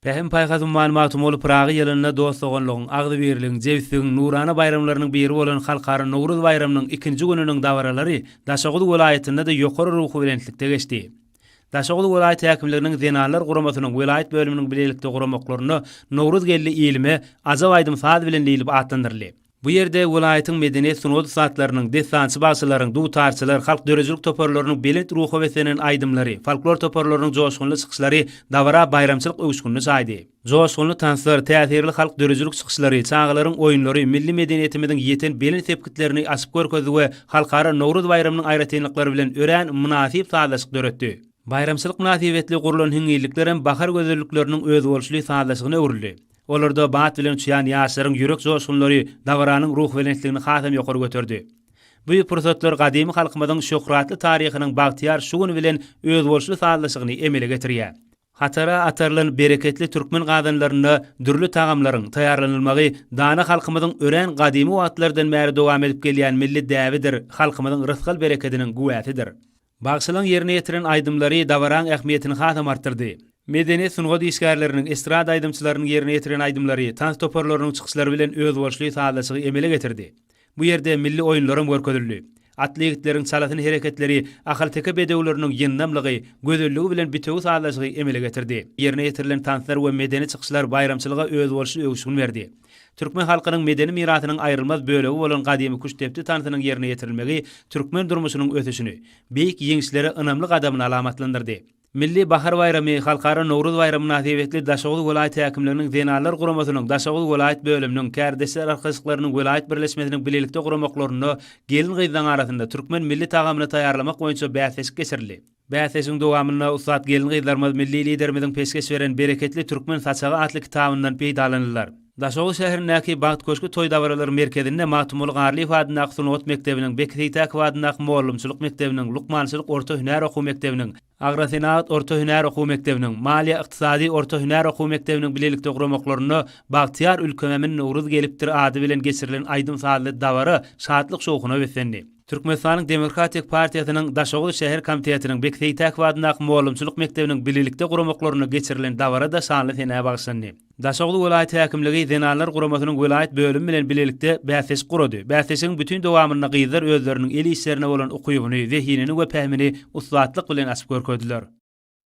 Pähim-paýhas ummany Magtymguly Pyragy ýylynda dost-doganlygyň, agzybirligiň, jebisligiň nurana baýramlarynyň biri bolan Halkara Nowruz baýramynyň ikinji gününiň dabaralary Daşoguz welaýatynda-da ýokary ruhubelentlikde geçdi. Daşoguz welaýat häkimliginiň Zenanlar guramasynyň welaýat bölüminiň bilelikde guramaklarynda Nowruz geldi ilime ajap aýdym-saz bilen diýlip atlandyryldy. Bu ýerde welaýatyň medeniýet sungat ussatlarynyň, dessançy bagşylaryň, dutarçylar, halk döredijilik toparlarynyň belent ruha beslenen aýdymlary, folklor toparlarynyň joşgunly çykyşlary dabara baýramçylyk öwüşginini çaýdy. Joşgunly tanslar, täsirli halk döredijilik çykyşlary, çagalaryň oýunlary milli medeniýetimiziň ýeten belent sepgitlerini açyp görkezdi we Halkara Nowruz baýramynyň aýratynlyklary bilen örän mynasyp sazlaşyk döretdi. Baýramçylyk mynasybetli gurlan hiňňilliklerem bahar gözellikleriniň özboluşly sazlaşygyna öwrüldi. Olarda bat bilen uçýan ýaşlaryň ýürek joşgunlary dabaranyň ruhubelentligini hasam ýokary göterdi. Bu pursatlar gadymy halkymyzyň şöhratly taryhynyň bagtyýar şu güni bilen özboluşly sazlaşygyny emele getirýär. Hatara atarylan bereketli türkmen gazanlarynda dürli tagamlaryň taýýarlanylmagy dana halkymyzyň örän gadymy wagtlardan bäri dowam edip gelýän milli däbidir, halkymyzyň rysgal-berekediniň güwäsidir. Bagşylaryň ýerine ýetiren aýdymlary dabaraň ähmiýetini hasam artdyrdy. Medeniýet sungat işgärleriniň, estrada aýdymçylarynyň ýerine ýetiren aýdymlary, tans toparlarynyň çykyşlary bilen özboluşly sazlaşygy emele getirdi. Bu ýerde milli oýunlaram görkezildi. Atly ýigitleriň çalasyn hereketleri ahalteke bedewleriniň ýyndamlygy, gözelligi bilen bitewi sazlaşygy emele getirdi. Ýerine ýetirilen tanslar we medeni çykyşlar baýramçylyga özboluşly öwüşgin berdi. Türkmen halkynyň medeni mirasynyň aýrylmaz bölegi bolan gadymy küştdepdi tansynyň ýerine ýetirilmegi türkmen durmuşynyň ösüşini, beýik ýeňişlere ynamly gadamyny alamatlandyrdy. Milli bahar baýramy, Halkara Nowruz baýramy mynasybetli Daşoguz welaýat häkimliginiň Zenanlar guramasynyň Daşoguz welaýat bölüminiň, Kärdeşler arkalaşyklarynyň welaýat birleşmesiniň bilelikde guramaklarynda gelin-gyzlaryň arasynda türkmen milli tagamyny taýýarlamak boýunça bäsleşik geçirildi. Bäsleşigiň dowamynda ussat gelin-gyzlarymyz milli Liderimiziň peşgeş beren Bereketli türkmen saçagy atly kitabyndan peýdalandylar. Daşoguz şäherindäki Bagt köşgi toý dabaralary merkezinde Magtymguly Garlyýew adyndaky sungat mekdebiniň, Beki Seýtäkow adyndaky mugallymçylyk mekdebiniň, lukmançylyk orta hünär okuw mekdebiniň, agrosenagat orta hünär okuw mekdebiniň, maliýe-ykdysady orta hünär okuw mekdebiniň bilelikde guramaklarynda Bagtyýar ülkäme Nowruz gelipdir ady bilen geçirilen aýdym-sazly dabara şatlyk-şowhuna beslendi. Türkmenistanyň Demokratik partiýasynyň Daşoguz şäher komitetiniň Beki Seýtäkow adyndaky mugallymçylyk mekdebiniň bilelikde guramaklarynda geçirilen dabara-da şanly senä bagyşlandy. Daşoguz welaýat häkimligi Zenanlar guramasynyň welaýat bölümi bilen bilelikde bäsleşik gurady. Bäsleşigiň bütin dowamynda gyzlar özleriniň el işlerine bolan ukybyny, zehinini we pähimini ussatlyk bilen açyp görkezdiler.